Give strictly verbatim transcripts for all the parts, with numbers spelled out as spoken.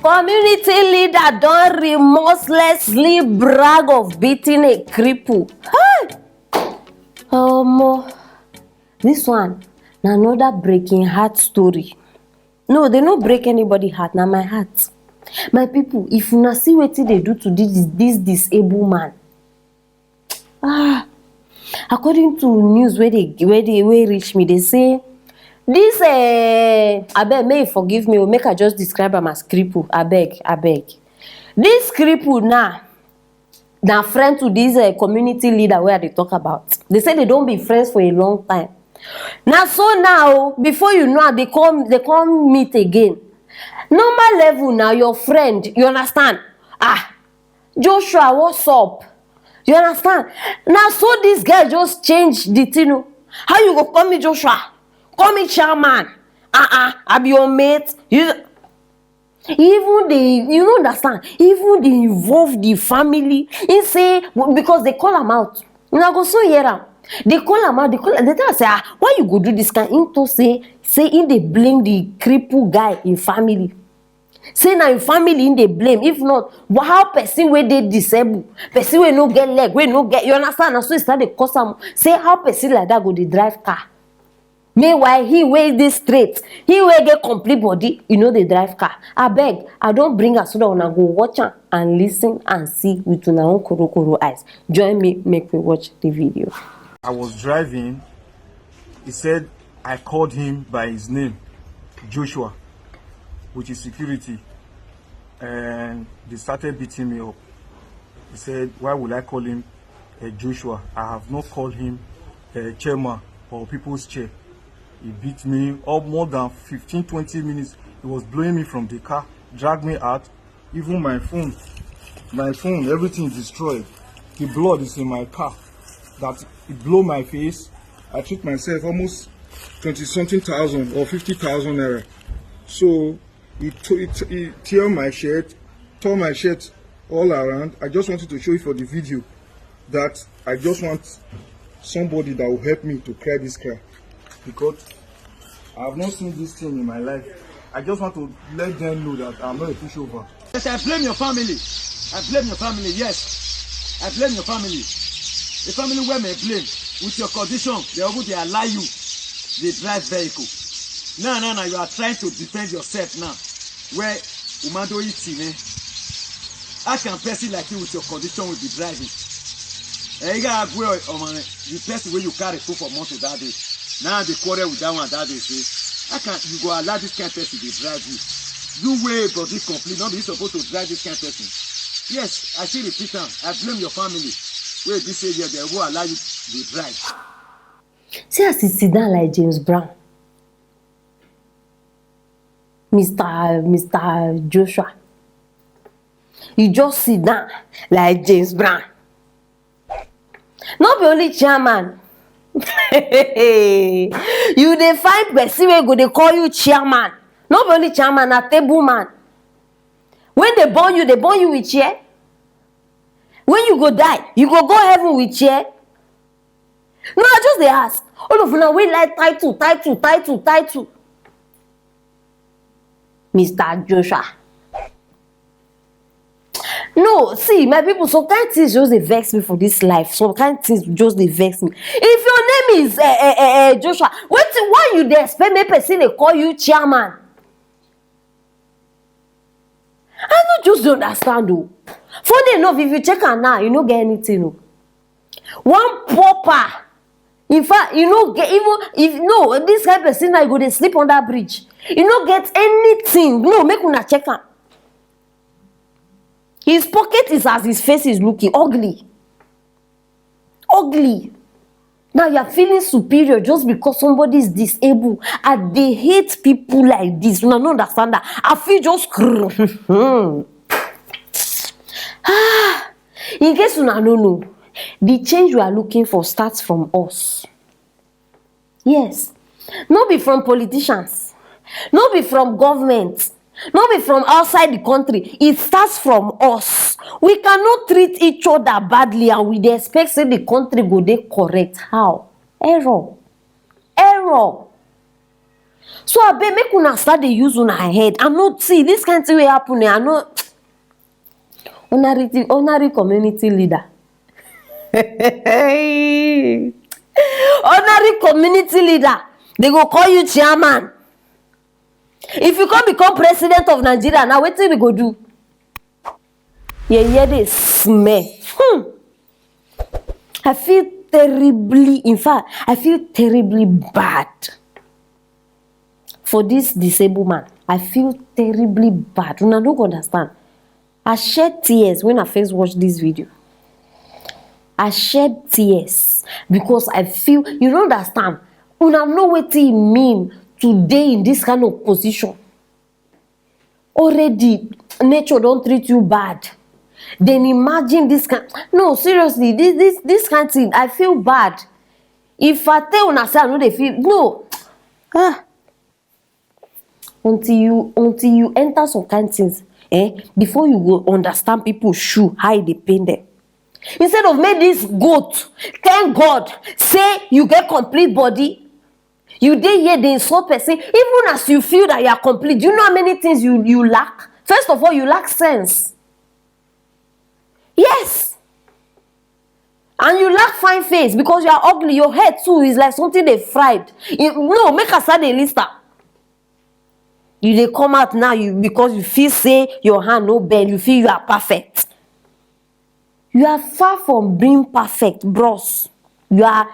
Community leader don remorselessly brag of beating a cripple. Hey! Omo, this one na another breaking heart story. No, they no break anybody heart, na my heart. My people, if una see wetin they do to this, this disabled man, ah, according to news where they where they where reach me, they say this, uh, abeg, may you forgive me, oh, make I just describe am as cripple, abeg, abeg. This cripple now, na friend to this, uh, community leader where they talk about. They say they don't be friends for a long time. Now, so now, before you know, they come they come meet again. Normal level now, your friend, you understand? Ah, Joshua, what's up? You understand? Now, so this guy just changed the thing, oh. How you go call me Joshua? Call me chairman. Uh-uh, I be your mate. You even dey, you no understand, even dey involve the family. He say, because they call am out. Una go soon hear am. They call am out, they call, they tell am say, ah, why you go do this kind? Him to say say he dey blame the cripple guy in family. Say na him family him dey blame. If not, wha- how person wey dey disabled, person wey no get leg, wey no get, you understand? Na so he start dey curse am. Say how person like that go dey drive car. Meanwhile, he wey dey straight, he wey get complete body, he no dey drive car. Abeg, I don bring am so that una go watch am and listen and see with una own korokoro eyes. Join me, make we watch the video. I was driving. He said I called him by his name, Joshua, with his security, and they started beating me up. He said, "Why would I call him, uh, Joshua? I have not called him, uh, chairman or people's chair." He beat me up more than fifteen, twenty minutes. He was blowing me from the car, dragged me out. Even my phone, my phone, everything destroyed. The blood is in my car. That it blow my face. I treat myself almost twenty something thousand or fifty thousand naira. So he, t- he, t- he tear my shirt, tore my shirt all around. I just wanted to show you for the video that I just want somebody that will help me to cry this cry, because I have not seen this thing in my life. I just want to let them know that I'm not a pushover. Yes, I blame your family. I blame your family. Yes, I blame your family. The family where may blame with your condition, they will they allow you. They drive vehicle. Now, now, now you are trying to defend yourself now. Where Umando eating, eh? How can person like you with your condition will be driving? Eh, you gotta go, oh man, the person where you carry food for months that day. Now they quarrel with that one that day. Say, how can you go allow this kind of person to drive you? You way body complete, not be supposed to drive this kind of person. Yes, I still repeat am. I blame your family. Where this area they will allow you to drive. See as he sit down like James Brown. Mister Mister Joshua, you just sit down like James Brown. No be only chairman. You dey find person wey go dey call you chairman. No be only chairman, na table man. When they born you, they born you with chair. When you go die, you go go heaven with chair. No, I just dey ask. All of una wey like title, title, title, title. Mister Joshua. No, see, my people, some kind things just dey vex me for this life. Some kind things just dey vex me. If your name is, eh, eh, eh, eh, Joshua, wetin, why you dey expect make person dey call you chairman? I no just dey understand o. Funny enough, if you check am now, you no get anything o. One pauper. In fact, you no get even if no, this kind person now you go dey sleep under bridge. You no get anything. No, make una check am. His pocket is as his face is looking ugly. Ugly. Now you are feeling superior just because somebody is disabled. I dey hate people like this. Una no understand that. I feel just ah, in case una no know, the change we are looking for starts from us. Yes. No be from politicians. No be from government. No be from outside the country. It starts from us. We cannot treat each other badly and we dey expect say the country go dey correct. How? Error. Error. So abeg, make una start dey use una head. I no see this kind thing wey happen eh, I no. Honorary, honorary community leader. Honorary community leader, they go call you chairman. If you come become president of Nigeria, now wetin we go do? Yeye dey smell. Hmm. I feel terribly, in fact, I feel terribly bad for this disabled man. I feel terribly bad. Una no go understand. I shed tears when I first watched this video. I shed tears because I feel, you don't understand. Una know wetin e mean to dey in this kind of position. Already, nature don treat you bad. Then imagine this kind. No, seriously, this this this kind thing, I feel bad. If I tell una say I no dey feel, no. Ah. Until you until you enter some kind things, eh, before you go understand people shoe, how e dey pain them. Instead of make this goat thank God say you get complete body, you dey here dey insult person. Even as you feel that you are complete, do you know how many things you you lack? First of all, you lack sense. Yes. And you lack fine face because you are ugly. Your hair too is like something they fried. You, no, make I start dey list am. You dey come out now you because you feel say your hand no bend. You feel you are perfect. You are far from being perfect, bros. You are.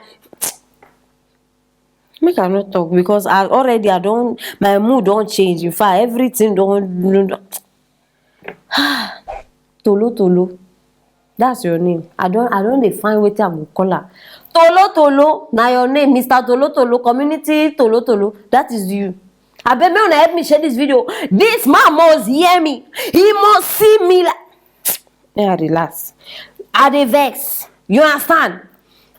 Make I no talk because I already I don, my mood don change. In fact, everything don. Tolo Tolo, that's your name. I don I don dey find wetin I go call am. Tolo Tolo na your name, Mister Tolo Tolo, community Tolo Tolo. That is you. Abeg, make una help me share this video. This man must hear me. He must see me. Like, yeah, relax. I dey vex. You understand?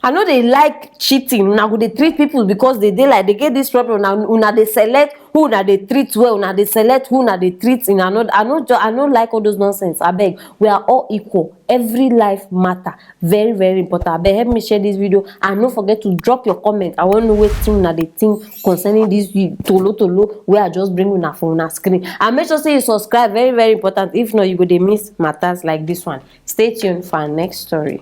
I no dey like cheating. Una go dey treat people because they dey like they get this problem. Una una dey select who una dey treat well. Una dey select who una dey treat in another. I no ju- I no like all those nonsense. Abeg, we are all equal. Every life matter. Very very important. Abeg, help me share this video and no forget to drop your comment. I wan know wetin una dey think concerning this Tolo Tolo wey I just bring una for una screen. And make sure say you subscribe. Very very important. If not, you go dey miss matters like this one. Stay tuned for our next story.